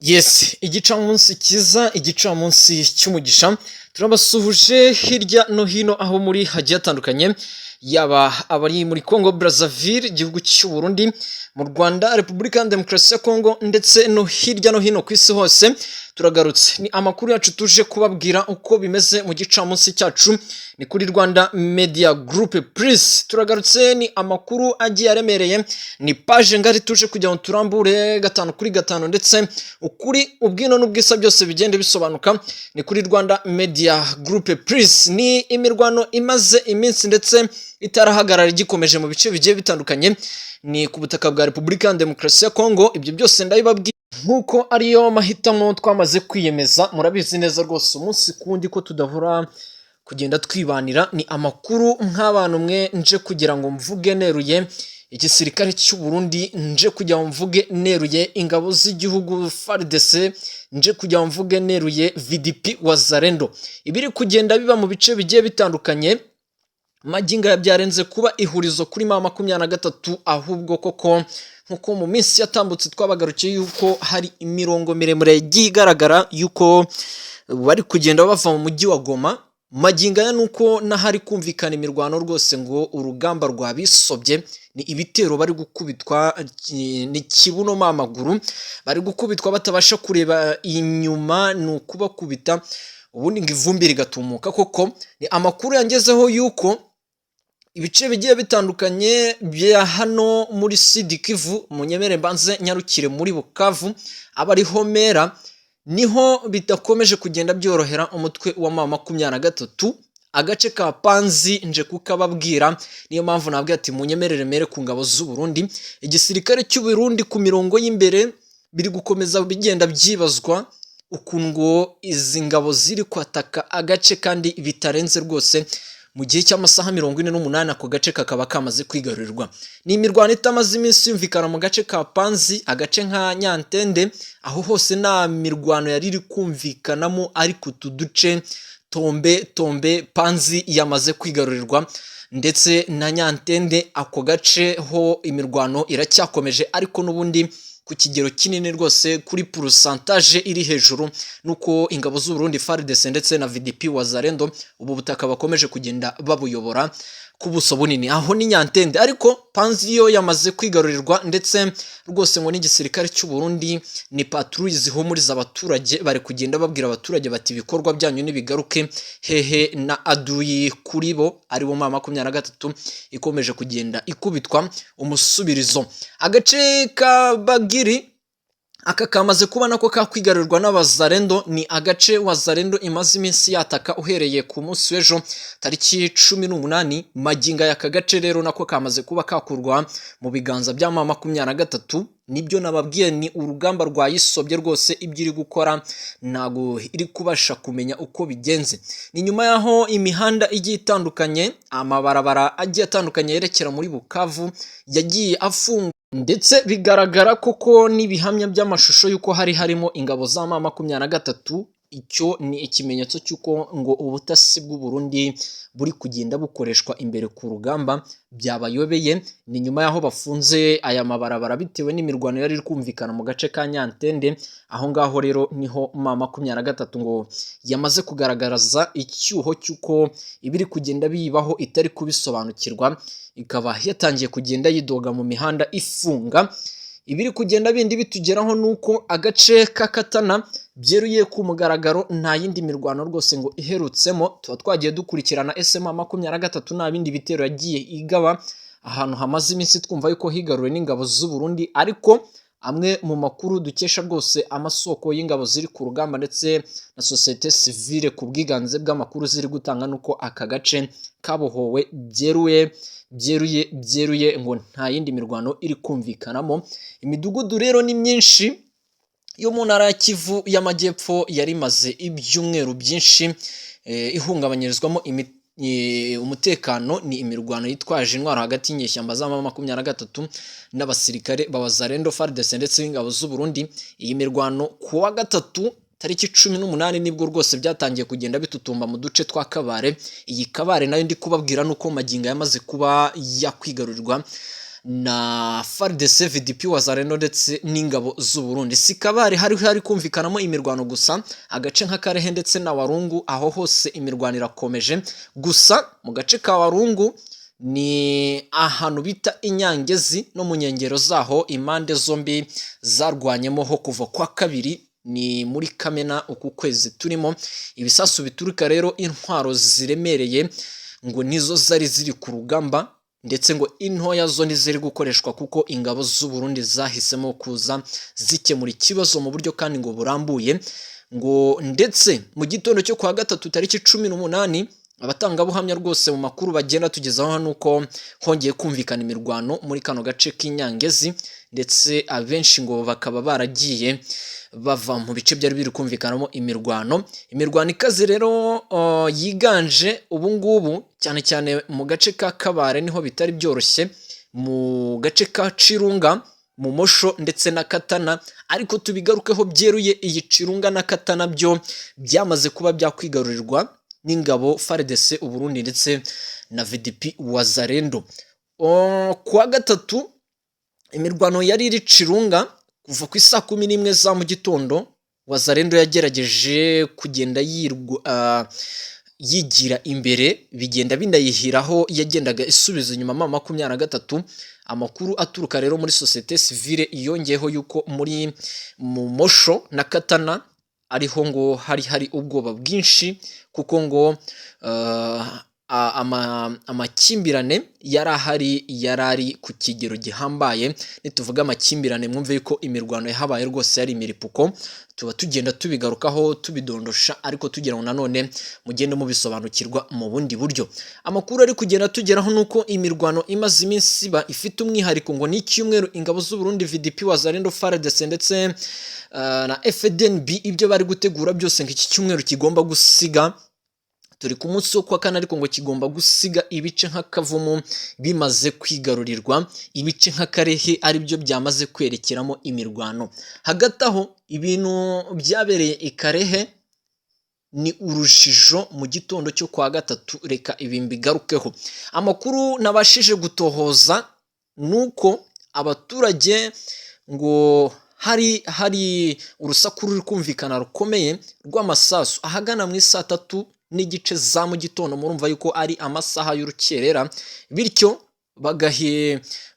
Yes, igicamunsi cyiza, igicamunsi cy'umugisha. Turabasuhuje hirya no hino aho muri hagiye hatandukanye, yaba abari muri Congo Brazzaville, igihugu cy'u Burundi, mu Rwanda, Repubulika ya Demokarasi ya Congo, ndetse no hirya no hino ku isi hose. Turagarutse, ni amakuru yacu tuje kubabwira uko bimeze mu gicamunsi cyacu. Ni kuri Rwanda Media Group Plus. Turagarutse, ni amakuru agiye aremereye, ni page ngari tuje kugira ngo turambure gatanu kuri gatanu, ndetse ukuri, ubwino n'ubwisa byose bigende bisobanuka. Ni kuri Rwanda Media Group Plus. Ni imirwano imaze iminsi ndetse itarahagarara, igikomeje mu bice bigiye bitandukanye, ni ku butaka bwa Repubulika ya Demokarasi ya Congo. Ibyo byose ndabibabwira nk'uko ariyo mahitamo twamaze kwiyemeza. Murabizi neza rwose umunsi ku wundi ko tudahora kugenda twibanira. Ni amakuru nk'abantu mwe nje kugira ngo mvuge neruye igisirikare cy'u Burundi, nje kugira ngo mvuge neruye ingabo z'igihugu FARDC, nje kugira ngo mvuge neruye VDP Wazalendo. Ibiri kugenda biba mu bice bigiye bitandukanye magingo aya byarenze kuba ihurizo kuri M23, ahubwo koko nkuko mu minsi yatambutse twabagarukiye yuko hari imirongo miremire yagiye igaragara yuko bari kugenda bava mu mujyi wa Goma, magingo aya nuko n'ahari kumvikana imirwano rwose ngo urugamba rwabisobye. Ni ibitero bari gukubitwa, ni kibuno amaguru bari gukubitwa batabasha kureba inyuma, ni ukubakubita ubundi ngo ivumbi rigatumuka koko. Ni amakuru yangezeho yuko ibice bigiye bitandukanye bya hano muri Sud Kivu, munyemere mbanze nyarukire muri Bukavu, aba ariho mera, niho bidakomeje kugenda byorohera umutwe wa M23. Agace ka Panzi nje kukababwira, niyo mpamvu nabwiye ati munyemerere mere ku ngabo z'u Burundi. Igisirikare cy'u Burundi ku mirongo y'imbere biri gukomeza bigenda byibazwa ukuntu ngo izi ngabo ziri kwataka agace kandi bitarenze rwose mu gihe cy'amasaha 48 ako gace kakaba kamaze kwigarurirwa. Ni imirwano itamaze iminsi yumvikana mu gace ka Panzi, agace nka Nyantende, aho hose nta mirwano yari iri kumvikanamo, ariko utu duce Tombe Tombe, Panzi yamaze kwigarurirwa, ndetse na Nyantende, ako gace ho imirwano iracyakomeje, ariko n'ubundi ku kigero kinini rwose, kuri pourcentage iri hejuru, nuko ingabo z'u Burundi FARDC ndetse na VDP Wazalendo ubu butaka bakomeje kugenda babuyobora ku buso bunini. Aho ni Nyantende, ariko Panzi yo yamaze kwigarurirwa, ndetse rwose ngo n'igisirikare cy'u Burundi ni patrouille zihumuriza abaturage, bari kugenda babwira abaturage bati ibikorwa byanyu nibigaruke hehe na aduyi kuri bo, aribo M23 ikomeje kugenda ikubitwa umusubirizo. Agace ka Bagiri aka kamaze kuba nako kakwigarurirwa n'Abazarendo. Ni agace Wazarendo imaze iminsi yataka uhereye ku munsi w'ejo tariki 18. Magingo aya aka gace rero nako kamaze kuba kakurwa mu biganza bya M23. Nibyo nababwiye, ni urugamba rwayisobye rwose, ibyo iri gukora ntabwo iri kubasha kumenya uko bigenze. Ni nyuma y'aho imihanda igiye itandukanye, amabarabara agiye atandukanye yerekera muri Bukavu yagiye afungwa, ndetse bigaragara koko n'ibihamya by'amashusho y'uko hari harimo ingabo za M23. Icyo ni ikimenyetso cy'uko ngo ubutasi bw'u Burundi buri kugenda bukoreshwa imbere ku rugamba byabayobeye. Ni nyuma y'aho bafunze aya mabarabara bitewe n'imirwano yari iri kumvikana mu gace ka Nyantende. Aho ngaho rero niho M23 ngo yamaze kugaragaza icyuho cy'uko ibiri kugenda biyibaho itari kubisobanukirwa, ikaba yatangiye kugenda yidoga mu mihanda ifunga. Ibiri kugenda bindi bitugeraho ni uko agace ka Katana byeruye ku mugaragaro nta yindi mirwano rwose ngo iherutsemo. Tuba twagiye dukurikirana ese M23 nta bindi bitero yagiye igaba ahantu hamaze iminsi twumva yuko higaruwe n'ingabo z'u Burundi, ariko amwe mu makuru dukesha rwose amasoko y'ingabo ziri ku rugamba ndetse na sosiyete sivile ku bwiganze bw'amakuru ziri gutanga, nuko aka gace kabohowe byeruye byeruye byeruye, ngo nta yindi mirwano iri kumvikanamo. Imidugudu rero ni myinshi yo mu ntara ya Kivu y'Amajyepfo yari imaze ibyumweru byinshi ihungabanyirizwamo umutekano. Ni imirwano yitwaje intwaro hagati y'inyeshyamba za M23 n'abasirikare ba Wazalendo, FARDC ndetse n'ingabo z'u Burundi. Iyi mirwano ku wa gatatu tariki 18 nibwo rwose byatangiye kugenda bitutumba mu duce twa Kabare. Iyi Kabare nayo ndi kubabwira nuko magingo yamaze kuba yakwigarurirwa Na FARDC, VDP Wazalendo ndetse n'ingabo z'u Burundi. Si Kabare hari kumvikanamo imirwano gusa, agace nka Karehe ndetse na Warungu, aho hose imirwano irakomeje. Gusa mu gace ka Warungu ni ahantu bita Inyangezi no mu nkengero zaho, impande zombi zarwanyemo ho kuva kwa kabiri, ni muri Kamena uku kwezi turimo. Ibisasu bituruka rero, intwaro ziremereye ngo nizo zari ziri ku rugamba, ndetse ngo intoya zo ntiziri gukoreshwa kuko ingabo z'u Burundi zahisemo kuza zikemura ikibazo mu buryo kandi ngo burambuye. Ngo ndetse mu gitondo cyo kuwa gatatu tariki 18, abatangabuhamya rwose mu makuru bagenda tugezaho hano uko hongeye kumvikana imirwano muri kano gace k'Inyangezi, ndetse abenshi ngo bakaba baragiye bava mu bice byari biri kumvikanamo imirwano. Imirwano ikaze rero yiganje ubu ngubu cyane cyane mu gace ka Kabare, niho bitari byoroshye, mu gace ka Cirunga, mu Mosho ndetse na Katana. Ariko tubigarukeho byeruye, iyi Cirunga na Katana byo byamaze kuba byakwigarurirwa n'ingabo FARDC, Uburundi ndetse na VDP Wazalendo. Kuwa gatatu imirwano yari iri Cirunga kuva ku isaa 11 za mu gitondo. Wazalendo yagerageje kugenda yirwa yigira imbere, bigenda binayihiraho, yagendaga isubiza inyuma M23. Amakuru aturuka rero muri sosiyete sivile yongeyeho yuko muri mu Mosho na Katana ariho ngo hari ubwoba bwinshi, kuko ngo amakimbirane yari ahari yari ari ku kigero gihambaye. Nituvuga amakimbirane, mwumve yuko imirwano yahabaye rwose yari imiripuko. Tuba tugenda tubigarukaho tubidondosha, ariko tugira ngo nanone mugende mubisobanukirwa mu bundi buryo. Amakuru ari kugenda tugeraho nuko imirwano imaze iminsi iba ifite umwihariko, ngo ni icyumweru ingabo z'u Burundi, VDP Wazalendo, FARDC ndetse na FDNB ibyo bari gutegura byose, ngo iki cyumweru kigomba gusiga, turi ku munsi wo kuwa kane, ariko ngo kigomba gusiga ibice nka Kavumu bimaze kwigarurirwa, ibice nka Karehe aribyo byamaze kwerekeramo imirwano. Hagati aho ibintu byabereye i Karehe ni urujijo mu gitondo cyo kwa gatatu. Reka ibi mbigarukeho. Amakuru nabashije gutohoza ni uko abaturage ngo hari urusaku ruri kumvikana rukomeye rw'amasasu ahagana mu isaa 3:30 za mu gitondo. Murumva yuko ari amasaha y'urukerera, bityo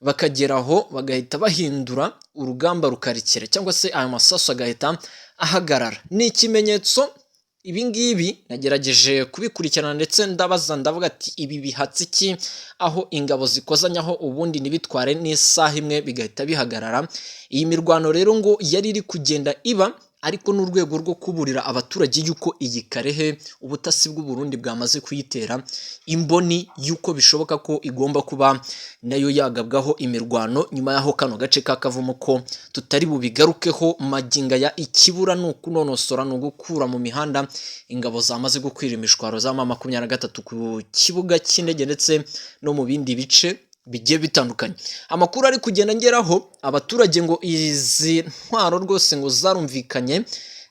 bakagera aho bagahita bahindura urugamba rukarekera, cyangwa se ayo masasu agahita ahagarara. Ni ikimenyetso. Ibi ngibi nagerageje kubikurikirana, ndetse ndabaza, ndavuga ati: "Ibi bihatse iki, aho ingabo zikozanyaho ubundi ntibitware n'isaha imwe bigahita bihagarara?" Iyi mirwano rero ngo yari iri kugenda iba, ariko n'urwego rwo kuburira abaturage yuko iyi Karehe ubutasi bw'u Burundi bwamaze kuyitera imboni, yuko bishoboka ko igomba kuba nayo yagabwaho imirwano nyuma y'aho kano gace ka Kavumu ko tutari bubigarukeho maginga ya. Ikibura ni ukunonosora, ni ugukura mu mihanda ingabo zamaze gukwira imishwaro za M23 ku kibuga cy'indege ndetse no mu bindi bice bigiye bitandukanye. Amakuru ari kugenda ngeraho abaturage, ngo izi ntwaro rwose ngo zarumvikanye,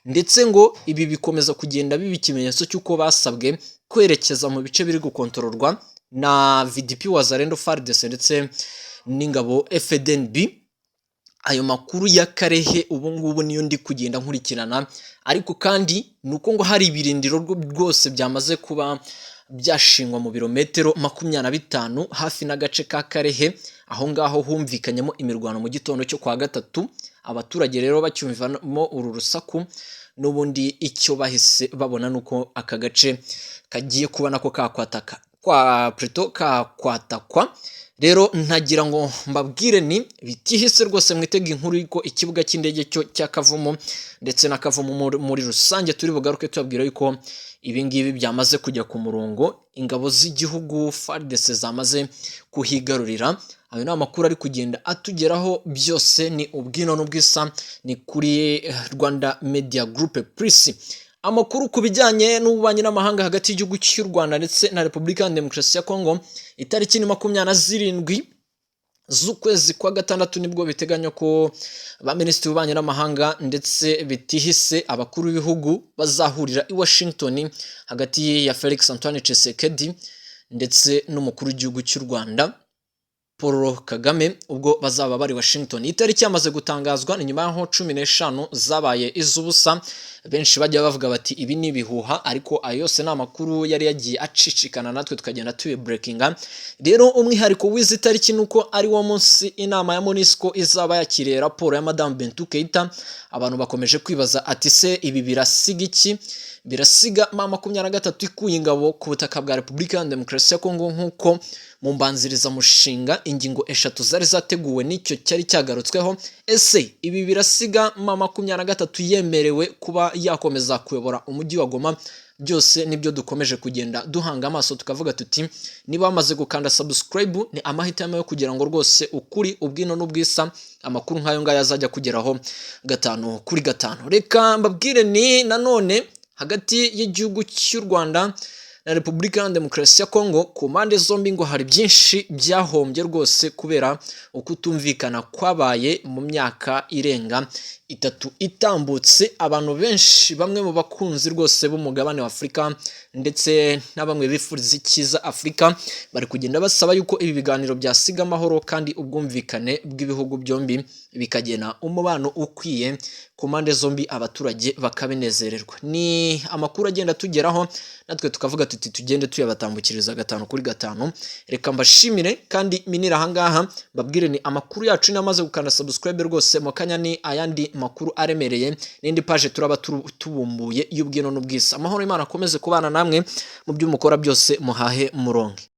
ndetse ngo ibi bikomeza kugenda biba ikimenyetso cy'uko basabwe kwerekeza mu bice biri gukontororwa na VDP Wazalendo, FARDC ndetse n'ingabo FDNB. Ayo makuru ya Karehe ubu ngubu niyo ndi kugenda nkurikirana. Ariko kandi ni uko ngo hari ibirindiro rwose byamaze kuba byashingwa mu birometero 25 hafi n'agace ka Karehe, aho ngaho humvikanyemo imirwano mu gitondo cyo kwa gatatu. Abaturage rero bacyumvamo uru rusaku, n'ubundi icyo bahise babona ni uko aka gace kagiye kuba nako kakwataka kwa plutôt kakwatakwa. Rero ntagira ngo mbabwire ni bitihise rwose, mwitega inkuru yuko ikibuga cy'indege cyo cya Kavumu ndetse na Kavumu muri rusange turi bugaruke tubabwira yuko ibi ngibi byamaze kujya ku murongo, ingabo z'igihugu FARDC zamaze kuhigarurira. Ayo ni amakuru ari kugenda atugeraho. Byose ni ubwino n'ubwisa, ni kuri Rwanda Media Group Plus. Amakuru ku bijyanye n'ububanyi n'amahanga hagati y'igihugu cy'u Rwanda ndetse na Repubulika ya Demokarasi ya Kongo, itariki ni 27 z'ukwezi kwa gatandatu, nibwo biteganywa ko ba minisitiri w'ububanyi n'amahanga ndetse bitihise abakuru b'ibihugu bazahurira i Washington, hagati ya Felix Antoine Tshisekedi ndetse n'umukuru w'igihugu cy'u Rwanda. Paul Kagame ubwo bazaba bari Washington. Itariki yamaze gutangazwa ni nyuma y'aho 15 zabaye iz'ubusa. Benshi bajya bavuga bati ibi ni ibihuha, ariko ayo yose ni amakuru yari yagiye acicikana, natwe tukagenda tuyibreakinga. Rero umwihariko w'izi tariki ni uko ari wo munsi inama ya MONUSCO izaba yakiriye raporo ya Madame Bintou Keita. Abantu bakomeje kwibaza ati: "Se ibi birasiga iki? Birasiga M23 ikuye ingabo ku butaka bwa Repubulika ya Demokarasi ya Kongo nk'uko mu mbanzirizamushinga ingingo eshatu zari zateguwe n'icyo cyari cyagarutsweho? Ese ibi birasiga M23 yemerewe kuba yakomeza kuyobora umujyi wa Goma?" Byose nibyo dukomeje kugenda duhanga amaso, tukavuga tuti niba wamaze gukanda subscribe, ni amahitamo yo kugira ngo rwose ukuri, ubwino n'ubwisa, amakuru nk'ayo ngayo azajya kugeraho gatanu kuri gatanu. Reka mbabwire ni nanone hagati y'igihugu cy'u Rwanda na Repubulika ya Demokarasi ya Kongo, ku mpande zombi ngo hari byinshi byahombye rwose kubera ukutumvikana kwabaye mu myaka irenga 3 itambutse. Abantu benshi, bamwe mu bakunzi rwose b'umugabane wa Afurika ndetse na bamwe bifuriza icyiza Afurika, bari kugenda basaba yuko ibi biganiro byasiga amahoro kandi ubwumvikane bw'ibihugu byombi bikagena umubano ukwiye ku mpande zombi, abaturage bakabinezererwa. Ni amakuru agenda tugeraho, natwe tukavuga tuti tugende tuyabatambukiriza gatanu kuri gatanu. Reka mbashimire kandi minira ahangaha, mbabwire ni amakuru yacu namaze gukanda subscribe rwose, mu kanya ni ayandi makuru aremereye n'indi page turaba tubumbuye y'ubwino n'ubwisa. Amahoro y'Imana akomeze kubana namwe mu byo mukora byose, muhahe muronke.